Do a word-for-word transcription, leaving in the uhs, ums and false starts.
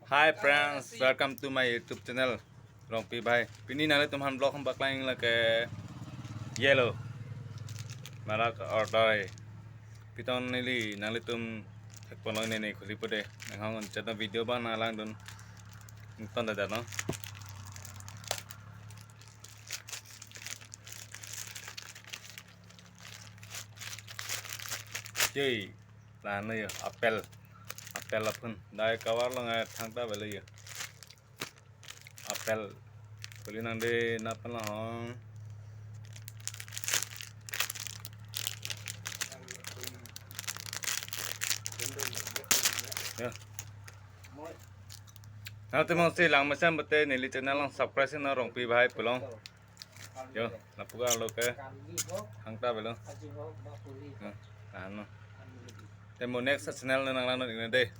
Hi friends, welcome to my YouTube channel, Rongpi Bhai. Pini nanglitum aphan vlog hambak lang lake yellow marak order. Piton neli nanglitum thek ponlong nene khuli pode. Nanghong channel video ba nang langdun. Nton da no. Jai. Lahan yo, apple. Apple apun. Dai cover along eh thangta belo yo. Apple. Kuli nang de napan lahong. Yo. Nangtum si lang masam bete neli channel along subscribe si na Rongpi Bhai pulang. Yo, lapu arlo ke. Thangta belo. Yo, lahan no. Te mo next channel nang lang no de.